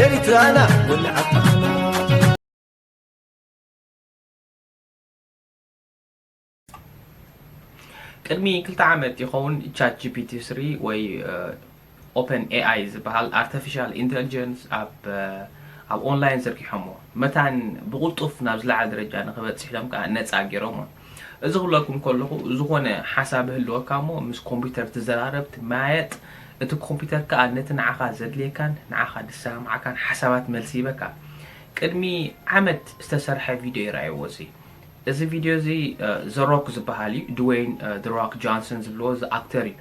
ኤሪትራና ወልዓትና። ቅድሚ ክልተ ዓመት ይኸውን ቻት ጂ ፒ ቲ ስሪ ወይ ኦፐን ኤ ኣይ ዝበሃል ኣርቲፊሻል ኢንተሊጀንስ ኣብ ኣብ ኦንላይን ዘርጊሖሞ። መታን ብቕልጡፍ ናብ ዝለዓለ ደረጃ ንክበጽሕ ኢሎም ከዓ ነፃ ገይሮሞ። እዚ ክብለኩም ከለኹ፣ ዝኾነ ሓሳብ ህልወካ እሞ ምስ ኮምፒውተር ትዘራረብ፣ ትመያየጥ፣ እቲ ኮምፒውተር ከዓ ነቲ ንዓኻ ዘድልየካን ንዓኻ ዝሰማምዓካን ሓሳባት መልሲ ይበካ። ቅድሚ ዓመት ዝተሰርሐ ቪድዮ ይረኣይዎ። እዚ እዚ ቪድዮ እዚ ዘሮክ ዝበሃል እዩ፣ ድዌይን ሮክ ጆንሰን ዝብልዎ እዚ ኣክተር እዩ።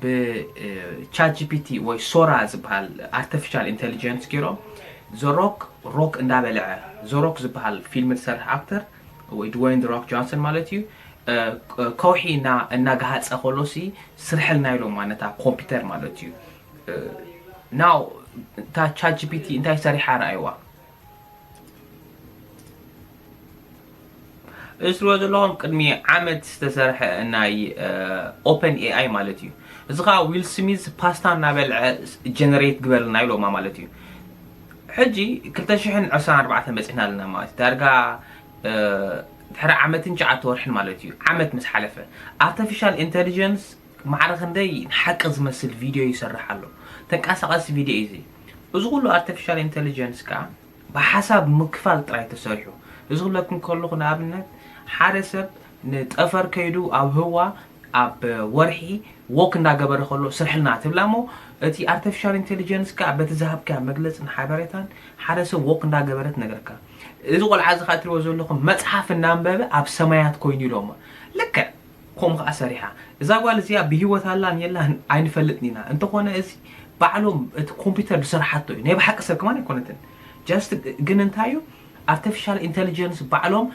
ብቻት ጂ ፒ ቲ ወይ ሶራ ዝበሃል ኣርቲፊሻል ኢንቴሊጀንስ ገይሮም ዘሮክ ሮክ እንዳበልዐ፣ ዘሮክ ዝበሃል ፊልም ዝሰርሕ ኣክተር ወይ ድዌይን ሮክ ጆንሰን ማለት እዩ። ከውሒ እናጋሃፀ ከሎ ሲ ስርሐልና ኢሎማ ነታ ኮምፒውተር ማለት እዩ። ናው እታ ቻት ጂ ፒ ቲ እንታይ ሰሪሓ ረኣይዋ። እዚ ትሪእዎ ዘለኹም ቅድሚ ዓመት ዝተሰርሐ ናይ ኦፐን ኤ ኣይ ማለት እዩ። እዚ ከዓ ዊል ስሚዝ ፓስታ እናበልዐ ጀነሬት ግበርልና ኢሎማ ማለት እዩ። ሕጂ ክልተ ሽሕን ዕስራን ኣርባዕተን በፂሕና ኣለና ማለት እዩ። ዳርጋ ድሕሪ ዓመትን ትሽዓተ ወርሕን ማለት እዩ። ዓመት ምስ ሓለፈ ኣርቲፊሻል ኢንቴሊጀንስ ማዕረ ክንደይ ንሓቂ ዝመስል ቪድዮ ይሰርሕ ኣሎ። ተንቀሳቐሲ ቪድዮ እዩ እዚ። እዚ ኩሉ ኣርቲፊሻል ኢንቴሊጀንስ ከዓ ብሓሳብ ምክፋል ጥራይ ተሰሪሑ። እዚ ክብለኩም ከለኹ ንኣብነት ሓደ ሰብ ንጠፈር ከይዱ ኣብ ህዋ ኣብ ወርሒ ዎክ እንዳገበረ ከሎ ስርሕልና ትብላ እሞ እቲ ኣርቲፊሻል ኢንቴሊጀንስ ከዓ በቲ ዝሃብካ መግለፅን ሓበሬታን ሓደ ሰብ ዎክ እንዳገበረ ትነግረካ። እዚ ቆልዓ እዚ ከዓ እትሪእዎ ዘለኹም መፅሓፍ እናንበበ ኣብ ሰማያት ኮይኑ ኢሎሞ። ልክዕ ከምኡ ከዓ ሰሪሓ። እዛ ጓል እዚኣ ብህይወት ኣላን የላን ኣይንፈልጥን ኢና። እንተኾነ እዚ ባዕሎም እቲ ኮምፒውተር ዝሰርሓቶ እዩ። ናይ ብሓቂ ሰብ ከማን ኣይኮነትን። ጀስት ግን እንታይ እዩ ኣርቲፊሻል ኢንተሊጀንስ ባዕሎም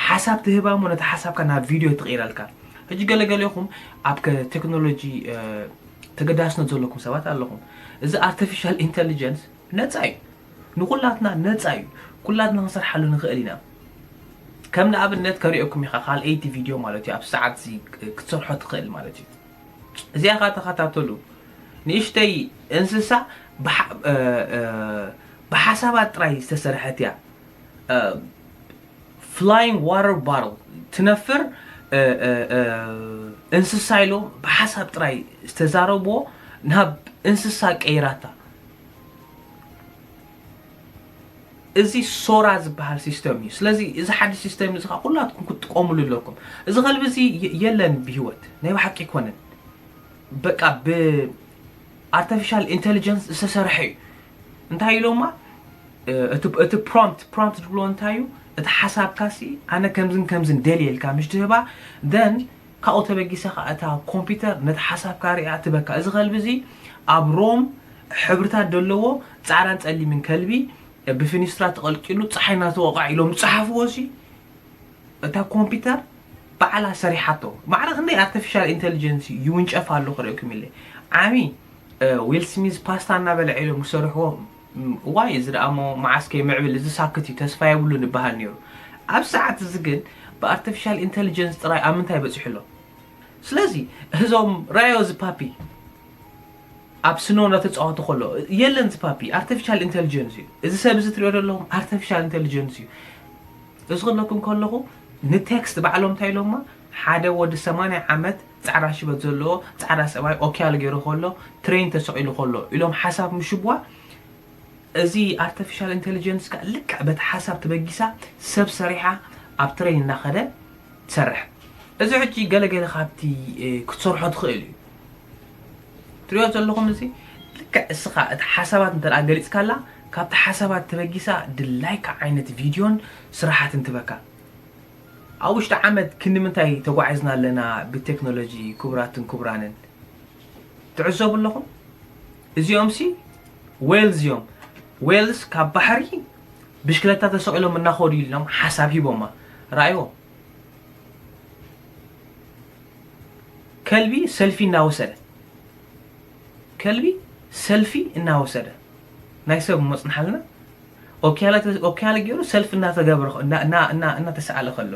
ሓሳብ ትህባ እሞ ነቲ ሓሳብካ ናብ ቪድዮ ትቕይረልካ። ሕጂ ገለገለኹም ኣብ ከ-፣ ቴክኖሎጂ ተገዳስነት ዘለኩም ሰባት ኣለኹም። እዚ ኣርቲፊሻል ኢንተሊጀንስ ነፃ እዩ፣ ንኩላትና ነፃ እዩ። ኩላትና ክንሰርሓሉ ንኽእል ኢና። ከም ንኣብነት ከሪኦኩም ኢኻ ካልኣይቲ ቪድዮ ማለት እዩ፣ ኣብ ሰዓት እዚ ክትሰርሖ ትኽእል ማለት እዩ። እዚኣ ኸዓ ተኸታተሉ። ንእሽተይ እንስሳ ብሓ-፣ እ፣ እ፣ ብሓሳባት ጥራይ ዝተሰርሐት እያ። እ፣ ፍላይንግ ዋተር ባትል ትነፍር፣ እ፣ እ፣ እ፣ እንስሳ ኢሎም ብሓሳብ ጥራይ ዝተዛረብዎ ናብ እንስሳ ቀይራታ። እዚ ሶራ ዝበሃል ሲስተም እዩ። ስለዚ እዚ ሓድሽ ሲስተም እዚ ኸዓ ኩላትኩም ክትጥቀሙሉ ኣለኩም። እዚ ከልቢ እዚ የ-፣ የለን ብህይወት፣ ናይ ብሓቂ ኣይኮነን። በቃ ብኣርቲፊሻል ኢንተሊጀንስ ዝተሰርሐ እዩ። እንታይ ኢሎማ? እ፣ እቲ፣ እቲ ፕሮምፕት፣ ፕሮምፕት ዝብሎ እንታይ እዩ? እቲ ሓሳብካ ሲ ኣነ ከምዝን ከምዝን ደልየ ኢልካ ምሽ ትህባ፣ then ካብኡ ተበጊሳ ኸዓ እታ ኮምፒውተር ነቲ ሓሳብካ ሪኣ ትበካ። እዚ ከልቢ እዚ ኣብ ሮም ሕብርታት ዘለዎ ጻዕዳን ጸሊምን ከልቢ ብፊኒስትራ ተቐልቂሉ ጸሓይ እናተወቕዐ ኢሎም ዝጸሓፍዎ ሲ እታ ኮምፒውተር ባዕላ ሰሪሓቶ። ማዕረ ክንደይ ኣርቲፊሻል ኢንተሊጀንስ ይውንጨፍ ኣሎ ክርእየኩም ኢለ። ዓሚ፣ እ፣ ዊል ስሚዝ ፓስታ እናበልዐ ኢሎም ዝሰርሕዎ፣ ም፣ ዋይ፣ እዚ ደኣ እሞ መዓስ ከይምዕብል፣ እዚ ሳክት እዩ፣ ተስፋ የብሉን ይበሃል ነይሩ። ኣብ ሰዓት እዚ ግን ብኣርቲፊሻል ኢንተሊጀንስ ጥራይ ኣብ ምንታይ በጺሑ ኣሎ? ስለዚ እዞም ራዮ እዚ ፓፒ ኣብ ስኖ እናተጻወቱ ከሎ የለን፣ እዚ ፓፒ ኣርቲፊሻል ኢንተሊጀንስ እዩ። እዚ ሰብ እዚ ትሪኦ ዘለኹም ኣርቲፊሻል ኢንተሊጀንስ እዩ። እዚ ክብለኩም ከለኹ ንቴክስት ባዕሎም እንታይ ኢሎማ? ሓደ ወዲ ሰማንያ ዓመት ጻዕዳ ሽበት ዘለዎ ጻዕዳ ሰብኣይ ኦክያል ገይሩ ከሎ ትሬን ተሰቒሉ ከሎ ኢሎም ሓሳብ ምሽብዋ። እዚ ኣርቲፊሻል ኢንተሊጀንስ ከኣ ልክዕ በቲ ሓሳብ ተበጊሳ ሰብ ሰሪሓ ኣብ ትሬን እናኸደ ትሰርሕ። እዚ ሕጂ ገለገለ ካብቲ፣ እ፣ ክትሰርሖ ትኽእል እዩ። ትሪኦ ዘለኹም እዚ ልክዕ እስኻ እቲ ሓሳባት እንተ ደኣ ገሊጽካላ ካብቲ ሓሳባት ተበጊሳ ድላይካ ዓይነት ቪድዮን ስራሓትን ትበካ። ኣብ ውሽጢ ዓመት ክንዲ ምንታይ ተጓዒዝና ኣለና ብቴክኖሎጂ ክቡራትን ክቡራንን? ትዕዘቡ ኣለኹም? እዚኦም ሲ ዌልዝ እዮም። ዌልዝ ካብ ባሕሪ ብሽክለታ ተሰቒሎም እናኸዱ ኢሎም ሓሳብ ሂቦማ። ረኣይዎ። ከልቢ ሰልፊ እናወሰደ፣ ከልቢ ሰልፊ እናወሰደ፣ ናይ ሰብ መጽንሓልና ኦክያለ ተ-፣ ኦክያለ ገይሩ ሰልፊ እናተገብረ ኸ-፣ እና-፣ እና-፣ እና-፣ እናተሰኣለ ከሎ፣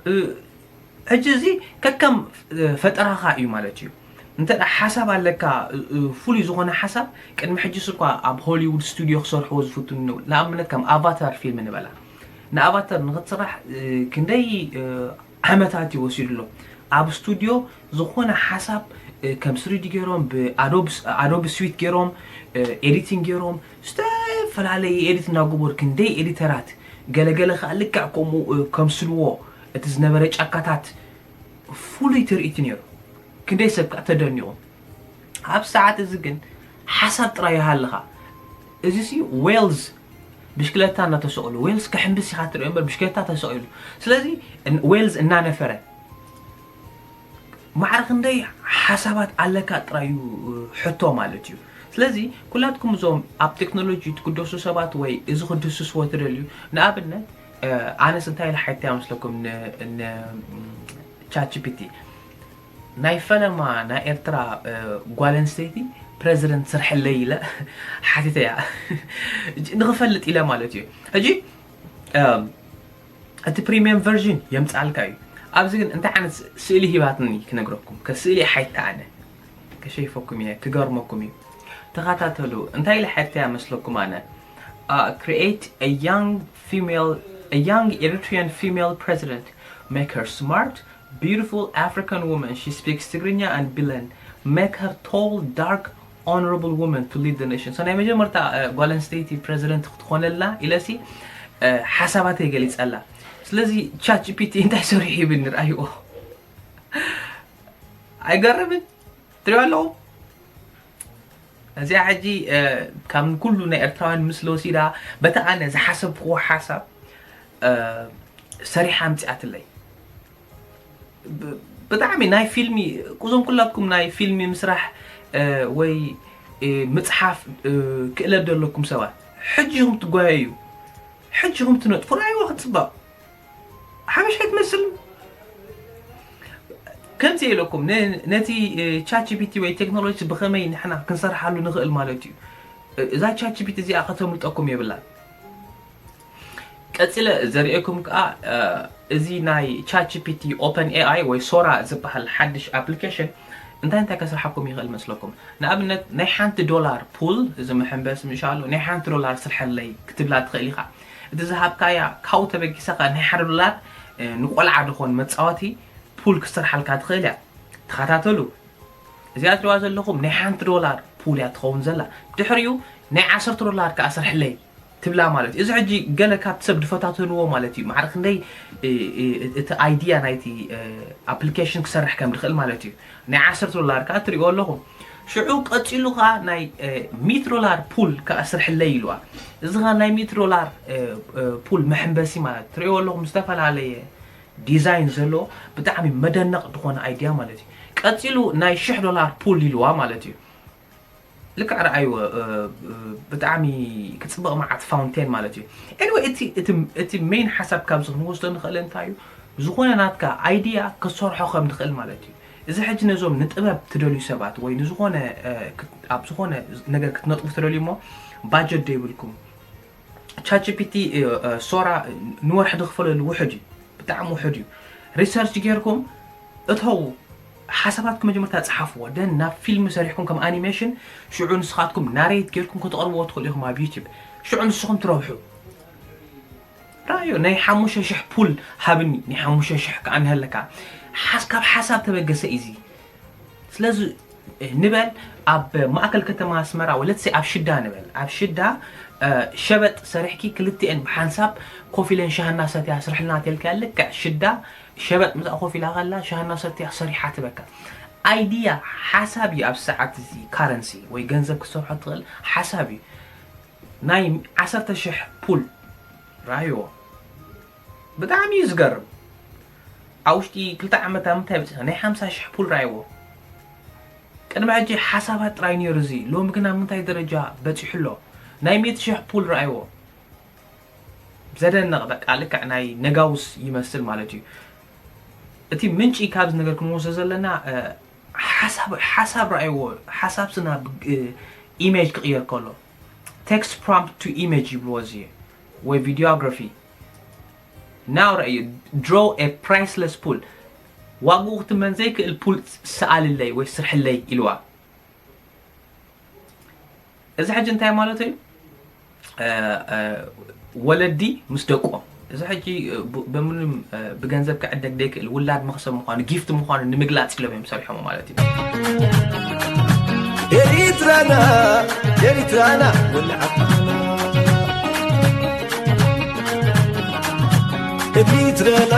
እ፣ ሕጂ እዚ ከከም፣ እ፣ ፈጠራኻ እዩ ማለት እዩ። እንተ ሓሳብ ኣለካ፣ ፍሉይ ዝኾነ ሓሳብ፣ ቅድሚ ሕጅስ እኳ ኣብ ሆሊውድ ስቱድዮ ክሰርሕዎ ዝፍትኑ። ንኣብነት ከም ኣቫታር ፊልም ንበላ። ንኣቫታር ንክትስራሕ ክንደይ ዓመታት እዩ ወሲዱሎ። ኣብ ስቱድዮ ዝኾነ ሓሳብ ከም ስሪዲ ገይሮም፣ ብኣዶብ ስዊት ገይሮም፣ ኤዲቲንግ ገይሮም፣ ዝተፈላለየ ኤዲት እናገበሩ፣ ክንደይ ኤዲተራት፣ ገለገለ ከዓ ልክዕ ከምኡ ከምስልዎ። እቲ ዝነበረ ጫካታት ፍሉይ ትርኢት ነይሩ። ክንደይ ሰብ ከዓ ተደኒቑ። ኣብ ሰዓት እዚ ግን ሓሳብ ጥራይ ይሃልኻ። እዚ ሲ ዌልዝ ብሽክለታ እናተሰቕሉ፣ ዌልዝ ከሕምብስ ኢኻ ትሪኦ እምበር ብሽክለታ ተሰቒሉ። ስለዚ ዌልዝ እናነፈረ ማዕረ ክንደይ ሓሳባት ኣለካ ጥራይ እዩ ሕቶ ማለት እዩ። ስለዚ ኩላትኩም እዞም ኣብ ቴክኖሎጂ ትግደሱ ሰባት ወይ እዚ ክድስስዎ ትደልዩ፣ ንኣብነት ኣነስ እንታይ ኢለ ሓይታ መስለኩም ቻት ጂ ፒ ቲ ናይ ፈለማ ናይ ኤርትራ ጓል ኣንስተይቲ ፕረዚደንት ስርሐለይ ኢለ ሓቲተያ። ንክፈልጥ ኢለ ማለት እዩ። ሕጂ እቲ ፕሪምየም ቨርዥን የምፅኣልካ እዩ። ኣብዚ ግን እንታይ ዓይነት ስእሊ ሂባትኒ ክነግረኩም። ከስእሊ ሓይታ ኣነ ከሸይፈኩም እየ፣ ክገርመኩም እዩ። ተኸታተሉ። እንታይ ኢለ ሓይታ መስለኩም ኣነ? Create a young female, a young Eritrean female president. Make her smart, beautiful African woman. She speaks Tigrinya and Bilen. Make her tall, dark, honorable woman to lead the nation. So ናይ መጀመርታ ጓል ኣንስተይቲ ፕረዚደንት ክትኾነልና ኢለሲ ሓሳባተይ ገሊፀላ። ስለዚ ቻት ጂ ፒ ቲ እንታይ ሰሪሑ ይብል ንርኣይዎ። ኣይገርምን? ትሪኦ ኣለኹም። እዚኣ ሕጂ ካብ ኩሉ ናይ ኤርትራውያን ምስለ ወሲዳ በቲ ኣነ ዝሓሰብክዎ ሓሳብ ሰሪሓ ኣምፂኣትለይ። ብጣዕሚ ናይ ፊልሚ፣ እዞም ኩላትኩም ናይ ፊልሚ ምስራሕ ወይ ምፅሓፍ ክእለት ዘለኩም ሰባት ሕጂ ኢኹም ትጓየዩ፣ ሕጂ ኢኹም ትነጥፉ። ራእይዎ ክትፅባቕ ሓበሻ ኣይትመስልን። ከምዚ ኢለኩም ነቲ ቻት ጂ ፒ ቲ ወይ ቴክኖሎጂ ብኸመይ ንሕና ክንሰርሓሉ ንኽእል ማለት እዩ። እዛ ቻት ጂ ፒ ቲ እዚኣ ከተምልጠኩም የብላን። ቀፂለ ዘርእየኩም ከዓ እዚ ናይ ቻት ጂ ፒ ቲ ኦፐን ኤ ኣይ ወይ ሶራ ዝበሃል ሓድሽ ኣፕሊኬሽን እንታይ እንታይ ከስርሓኩም ይኽእል መስለኩም? ንኣብነት ናይ ሓንቲ ዶላር ፑል፣ እዚ መሐንበሲ ምሻሉ ናይ ሓንቲ ዶላር ስርሐለይ ክትብላ ትኽእል ኢኻ። እቲ ዝሃብካያ ካብኡ ተበጊሰ ከዓ ናይ ሓደ ዶላር ንቆልዓ ድኾን መፃወቲ ፑል ክትሰርሓልካ ትኽእል እያ። ተኸታተሉ። እዚኣ ትሪዋ ዘለኹም ናይ ሓንቲ ዶላር ፑል እያ ትኸውን ዘላ። ድሕሪኡ ናይ ዓሰርተ ዶላር ከዓ ስርሕለይ ትብላ ማለት እዩ። እዚ ሕጂ ገለ ካብቲ ሰብ ዝፈታተንዎ ማለት እዩ። ማዕረ ክንደይ እቲ ኣይድያ ናይቲ ኣፕሊኬሽን ክሰርሕ ከም ዝኽእል ማለት እዩ። ናይ ዓሰርተ ዶላር ከዓ ትሪእዎ ኣለኹም። ሽዑ ቀፂሉ ከዓ ናይ ሚእቲ ዶላር ፑል ከዓ ስርሕለይ ኢልዋ። እዚ ከዓ ናይ ሚእቲ ዶላር ፑል መሐንበሲ ማለት ትሪእዎ ኣለኹም። ዝተፈላለየ ዲዛይን ዘለዎ ብጣዕሚ መደነቕ ዝኾነ ኣይድያ ማለት እዩ። ቀፂሉ ናይ ሽሕ ዶላር ፑል ኢልዋ ማለት እዩ። ልክዕ ረኣይዎ። ብጣዕሚ ክፅብቕ መዓት ፋውንቴን ማለት እዩ። ኤኒወይ እቲ ሜይን ሓሳብ ካብዚ ክንወስዶ ንኽእል እንታይ እዩ? ዝኾነ ናትካ ኣይድያ ክትሰርሖ ከም ትኽእል ማለት እዩ። እዚ ሕጂ ነዞም ንጥበብ ትደልዩ ሰባት ወይ ንዝኾነ ኣብ ዝኾነ ነገር ክትነጥፉ ትደልዩ እሞ ባጀት ዘይብልኩም ቻት ጂ ፒ ቲ ሶራ ንወርሒ ዝኽፈለሉ ውሕድ እዩ፣ ብጣዕሚ ውሕድ እዩ። ሪሰርች ጌርኩም እተው ሓሳባትኩም መጀመርታ ጸሓፍዎ፣ ደን ናብ ፊልም ሰሪሕኩም ከም ኣኒሜሽን ሽዑ ንስኻትኩም ናሬት ጌርኩም ከተቕርብዎ ትኽእሉ ኢኹም ኣብ ዩቲብ። ሽዑ ንስኹም ትረብሑ። ራዮ ናይ ሓሙሽተ ሽሕ ፑል ሃብኒ፣ ናይ ሓሙሽተ ሽሕ ከኣ ንህለካ። ካብ ሓሳብ ተበገሰ ኢዚ። ስለዚ ንበል ኣብ ማእከል ከተማ ኣስመራ ወለትሲ ኣብ ሽዳ ንበል ኣብ ሽዳ ሸበጥ ሰሪሕኪ ክልቲኤን ብሓንሳብ ኮፍ ኢለን ሻህና ሰትያ ስርሕልና ተልካ ልክዕ ሽዳ ሸበጥ ምዛ ኮፍ ኢላ ከላ ሻህና ሰትያ ሰሪሓ ትበካ። ኣይድያ ሓሳብ እዩ። ኣብ ሰዓት እዚ ካረንሲ ወይ ገንዘብ ክሰርሖ ትኽእል ሓሳብ እዩ። ናይ ዓሰርተ ሽሕ ፑል ራዮ ብጣዕሚ እዩ ዝገርም። ኣብ ውሽጢ ክልተ ዓመት ኣብ ምንታይ በፂሕና ናይ ሓምሳ ሽሕ ፑል ራይዎ። ቅድሚ ሕጂ ሓሳባት ጥራይ ነይሩ እዚ፣ ሎሚ ግን ኣብ ምንታይ ደረጃ በፂሑ ኣሎ? ናይ ሚእቲ ሽሕ ፑል ራይዎ። ዘደንቕ በቃ ልክዕ ናይ ነጋውስ ይመስል ማለት እዩ። እቲ ምንጪ ካብዚ ነገር ክንወስዶ ዘለና ሓሳብ ሓሳብ ራይዎ። ሓሳብ ስና ኢሜጅ ክቕየር ከሎ text prompt to image ይብልዎ እዚ ወይ videography ናው ረእዩ። Draw a priceless pool። ዋግኡ ክትመን ዘይክእል ፑል ስኣልለይ ወይ ስርሕለይ ኢልዋ። እዚ ሕጂ እንታይ ማለት እዩ? ወለዲ ምስ ደቆም፣ እዚ ሕጂ ብምንም ብገንዘብ ክዕደግ ዘይክእል ውላድ መኽሰብ ምዃኑ፣ ጊፍት ምዃኑ ንምግላፅ ኢሎም እዮም ሰሪሖም ማለት እዩ። ኤሪትራና ኤሪትራና ወልዓና ኤሪትራና